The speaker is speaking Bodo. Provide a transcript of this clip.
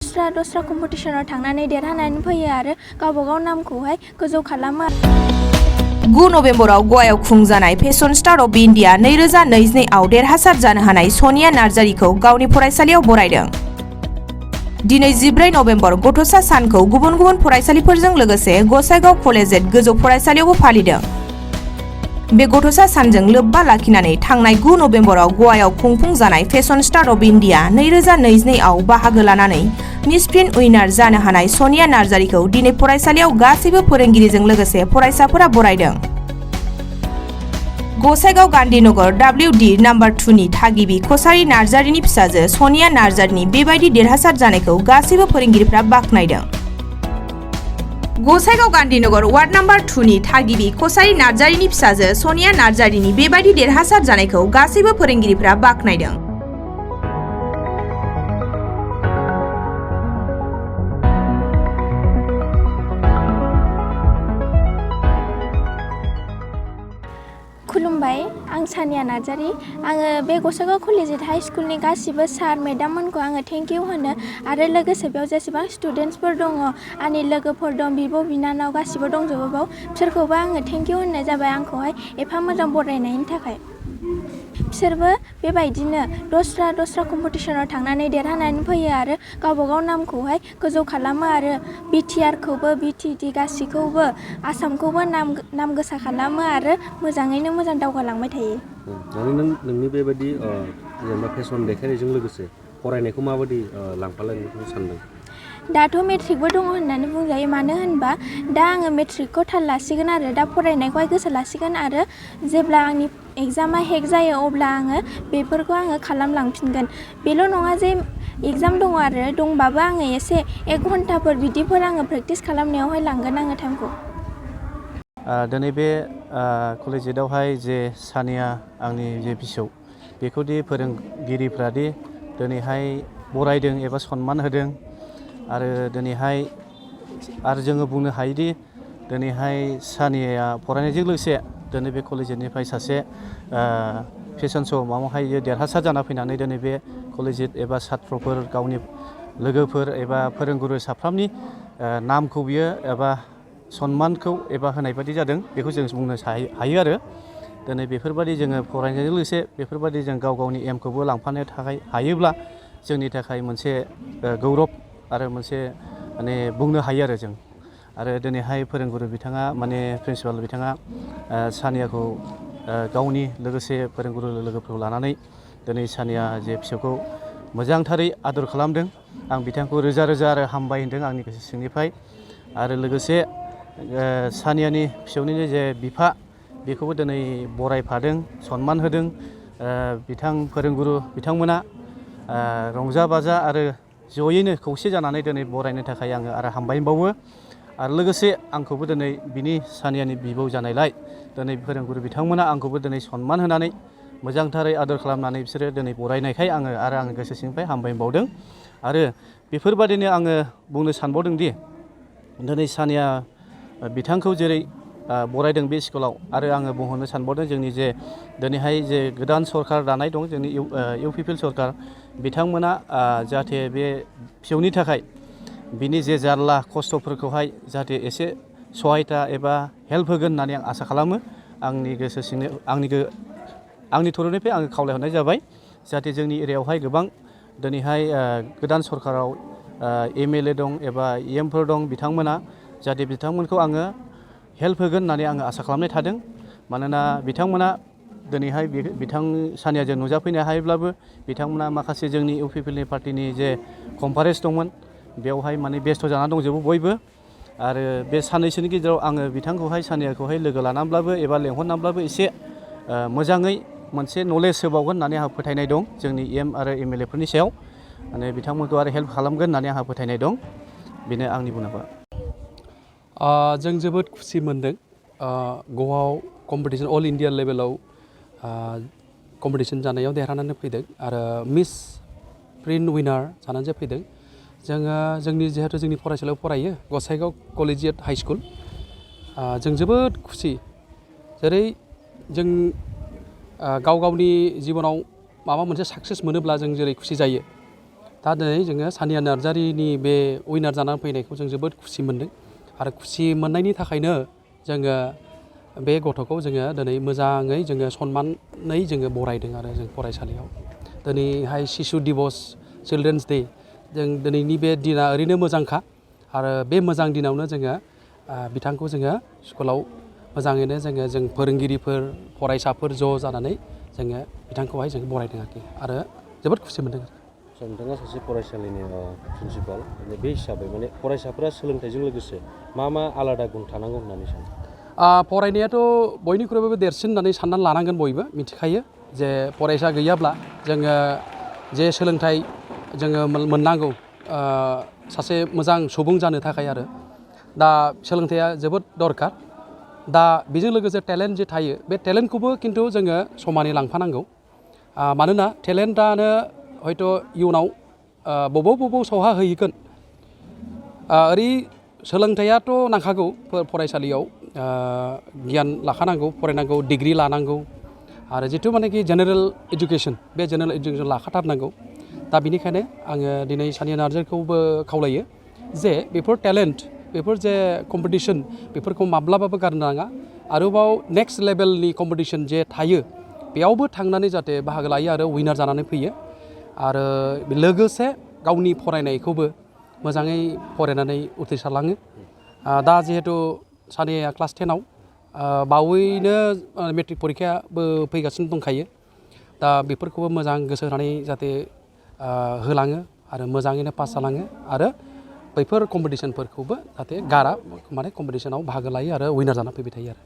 दस्रा कम्पिटिशनाव थांनानै देरहानानै फैयो आरो गावबा गाव नामखौहाय गोजौ खालामो। 9 नभेम्बराव गवायाव खुंजानाय फेशन स्टार अफ इन्डिया 2022 आव देरहासार जानो हानाय सनिया नार्जारिखौ गावनि फरायसालियाव बरायदों। दिनै 14 नभेम्बर गथ'सा सानखौ गुबुन गुबुन फरायसालिफोरजों लोगोसे गसाइगाव कलेजियेट गोजौ फरायसालियावबो फालिदों। बे गथ'सा सानजों लोब्बा लाखिनानै थांनाय 9 नभेम्बराव गवायाव खुंफुंजानाय फेशन स्टार अफ इन्डिया 2022 आव बाहागो लानानै मिस प्रिन्ट उइनार जानो हानाय सनिया नार्जारिखौ दिनै फरायसालियाव गासैबो फोरोंगिरिजों लोगोसे फरायसाफोरा बरायदों। गसाइगाव गान्धीनगर WD नम्बर 2 नि थागिबि कसारी नार्जारिनि फिसाजो सनिया नार्जारिनि बेबायदि देरहासार जानायखौ गासैबो फोरोंगिरिफ्रा बाख्नायदों। गसाइगाव गान्धीनगर वार्ड नम्बर 2 नि थागिबि कसारी नार्जारिनि फिसाजो सनिया नार्जारिनि बेबायदि देरहासार जानायखौ गासैबो फोरोंगिरिफ्रा बाख्नायदों। खुलुमबाय, आं सानिया नार्जारि। आङो बे गसाइगाव कलेजियेट हाई स्कुलनि गासिबो सार मेडाममोनखौ आङो थेंक इउ होनो आरो लोगोसे बेयाव जेसेबां स्टुडेन्टसफोर दङ, आंनि लोगोफोर दं, बिब' बिनानाव गासिबो दंजोबो बाव, बिसोरखौबो आङो थेंक इउ होननाय जाबाय आंखौहाय एफा मोजां बरायनायनि थाखाय। बिसोरबो बेबायदिनो दस्रा कम्पिटिशनाव थांनानै देरहानानै फैयो आरो गावबा गाव नामखौहाय गोजौ खालामो आरो BTRखौबो BTD गासैखौबो आसामखौबो नाम गोसा खालामो आरो मोजाङैनो मोजां दावगालांबाय थायो। नोंनि बेबायदि जेनेबा फेशन देखायनायजों लोगोसे फरायनायखौ माबायदि लांफालांनो सानदों? दाथ' मेट्रिकबो दङ होननानै बुंजायो, मानो होनबा दा आङो मेट्रिकखौ थाल लासिगोन आरो दा फरायनायखौहाय गोसो लासिगोन आरो जेब्ला आंनि एग्जामा हेक जायो अब्ला आङो बेफोरखौ आङो खालामलांफिनगोन। बेल' नङा जे एग्जाम दङ आरो दंबाबो आङो एसे 1 घन्टाफोर बिदिफोर आङो प्रेक्टिस खालामनायावहाय लांगोन आङो टाइमखौ। दिनै बे कलेजियेटआवहाय जे सानिया आंनि जे फिसौ बेखौदि फोरोंगिरिफ्रादि दिनैहाय बरायदों एबा सनमान होदों आरो दिनैहाय आरो जोङो बुंनो हायोदि दिनैहाय सानियाया फरायनायजों लोगोसे दिनै बे कलेजियेटनिफ्राय सासे फेशन श' माबायावहाय देरहासार जाना फैनानै दिनै बे कलेजियेट एबा सात्रफोर गावनि लोगोफोर एबा फोरोंगुरु साफ्रोमनि नामखौ बियो एबा सनमानखौ एबा होनाय बायदि जादों, बेखौ जों बुंनो हायो आरो दिनै बेफोरबायदि जोङो फरायनायजों लोगोसे बेफोरबायदि जों गावनि एमखौबो लांफानो थाखाय हायोब्ला जोंनि थाखाय मोनसे गौरब आरो मोनसे माने बुंनो हायो आरो जों। आरो दिनैहाय फोरोंगुरु बिथाङा माने प्रिन्सिपाल बिथाङा सानियाखौ गावनि लोगोसे फोरोंगुरु लोगोफोरखौ लानानै दिनै सानिया जे फिसौखौ मोजांथारै आदर खालामदों। आं बिथांखौ रोजा रोजा आरो हामबाय होनदों आंनि गोसो सिंनिफ्राय। आरो लोगोसे सानियानि फिसौनिनो जे बिफा बेखौबो दिनै बरायफादों, सनमान होदों। फोरोंगुरु बिथांमोना रंजा बाजा आरो जयैनो खौसे जानानै दिनै बरायनो थाखाय आङो आरो हामबायबावो। आरो लोगोसे आंखौबो दिनै बिनि सानियानि बिबौ जानायलाय दिनै फोरोंगुरु बिथांमोना आंखौबो दिनै सनमान होनानै मोजांथारै आदर खालामनानै बिसोरो दिनै बरायनायखाय आङो गोसो सिंनिफ्राय हामबायबावदों। आरो बेफोरबादिनो आङो बुंनो सानबावदों दि दिनै सानिया बिथांखौ जेरै बरायदों बे स्कुलाव, आरो आङो बुंहरनो सानबावदों जोंनि जे दिनैहाय जे गोदान सरकार दानाय दं जोंनि UPPL सरकार, बिथांमोना जाहाथे बे फिसौनि थाखाय बिनि जे जारला खस्थ'फोरखौहाय जाहाथे एसे सहायता एबा हेल्प होगोन होननानै आं आसा खालामो। आंनि गोसो सिंनि आंनि थरफनिफ्राय आङो खावलायहरनाय जाबाय जाहाथे जोंनि एरियायावहाय गोबां दिनैहाय गोदान सरकाराव MLA दं एबा EMफोर दं, बिथांमोना जाहाथे बिथांमोनखौ आङो हेल्प होगोन होननानै आङो आसा खालामनाय थादों। मानोना बिथांमोना दिनैहाय बिथां सानियाजों नुजाफैनो हायोब्लाबो बिथांमोना माखासे जोंनि UPPLनि पार्टिनि जे कनफारेन्स दंमोन बेवहाय माने बेस्थ' जानानै दंजोबो बयबो। आरो बे साननैसोनि गेजेराव आङो बिथांखौहाय सानियाखौहाय लोगो लानानैब्लाबो एबा लेंहरनानैब्लाबो एसे मोजाङै मोनसे नलेज होबावगोन होननानै आंहा फोथायनाय दं जोंनि EM आरो MLAफोरनि सायाव। माने बिथांमोनखौ आरो हेल्प खालामगोन होननानै आंहा फोथायनाय दं। बेनो आंनि बुंनांगौआ। जों जोबोद खुसि मोनदों गवाव कम्पिटिसन अल इन्डिया लेभेलाव कम्पिटिसन जानायाव देरहानानै फैदों आरो मिस प्रिन्ट उइनार जानानै फैदों। जोङो जिहेतु जोंनि फरायसालियाव फरायो गसाइगाव कलेजियेट हाई स्कुल, जों जोबोद खुसि। जेरै जों गावनि जिबनाव माबा मोनसे साक्सेस मोनोब्ला जों जेरै खुसि जायो, दा दिनै जोङो सानिया नार्जारिनि बे उइनार जानानै फैनायखौ जों जोबोद खुसि मोनदों आरो खुसि मोननायनि थाखायनो जोङो बे गथ'खौ जोङो दिनै मोजाङै जोङो सनमानै जोङो बरायदों आरो जों फरायसालियाव दिनैहाय शिशु दिबस चिल्ड्रेन्स डे जों दिनैनि बे दिना ओरैनो मोजांखा आरो बे मोजां दिनावनो जोङो बिथांखौ जोङो स्कुलाव मोजाङैनो जों फोरोंगिरिफोर फरायसाफोर ज' जानानै जोङो बिथांखौहाय जों बरायदों आरो जोबोद खुसि मोनदों। नोंथाङा सासे फरायसालिनि प्रिन्सिपाल बे हिसाबै माने फरायसाफोरा सोलोंथाइजों लोगोसे मा आलादा गुन थानांगौ होननानै सानो? फरायनायाथ' बयनिख्रुइबो देरसिन होननानै साननानै लानांगोन बयबो मिथिखायो जे फरायसा गैयाब्ला जोङो जे सोलोंथाइ जोङो मोननांगौ सासे मोजां सुबुं जानो थाखाय आरो दा सोलोंथाइया जोबोद दरखार दा बेजों लोगोसे टेलेन्ट जे थायो बे टेलेन्टखौबो खिन्थु जोङो समानै लांफानांगौ मानोना टेलेन्टआनो हयथ' इयुनाव बबाव सौहा हैगोन ओरै सोलोंथाइयाथ' नांखागौ फरायसालियाव गियान लाखानांगौ फरायनांगौ डिग्रि लानांगौ आरो जिथु मानेखि जेनेरेल इडुकेसन बे जेनेरेल इडुकेसन लाखाथारनांगौ दा बेनिखायनो आङो दिनै सानिया नार्जारिखौबो खावलायो जे बेफोर टेलेन्ट बेफोर जे कम्पिटिसन बेफोरखौ माब्लाबाबो गारनो नाङा आरोबाव नेक्स्ट लेभेलनि कम्पिटिसन जे थायो बेयावबो थांनानै जाहाथे बाहागो लायो आरो उइनार जानानै फैयो आरो लोगोसे गावनि फरायनायखौबो मोजाङै फरायनानै उथ्रिसारलाङो दा जिहेतु सानिया क्लास 10आव बावैनो मेट्रिक परिखायाबो फैगासिनो दंखायो दा बेफोरखौबो मोजां गोसो होनानै जाहाथे होलाङो आरो मोजाङैनो पास जालाङो आरो बैफोर कम्पिटिसनफोरखौबो जाहाथे गारा माने कम्पिटिसनाव बाहागो लायो आरो उइनार जाना फैबाय थायो आरो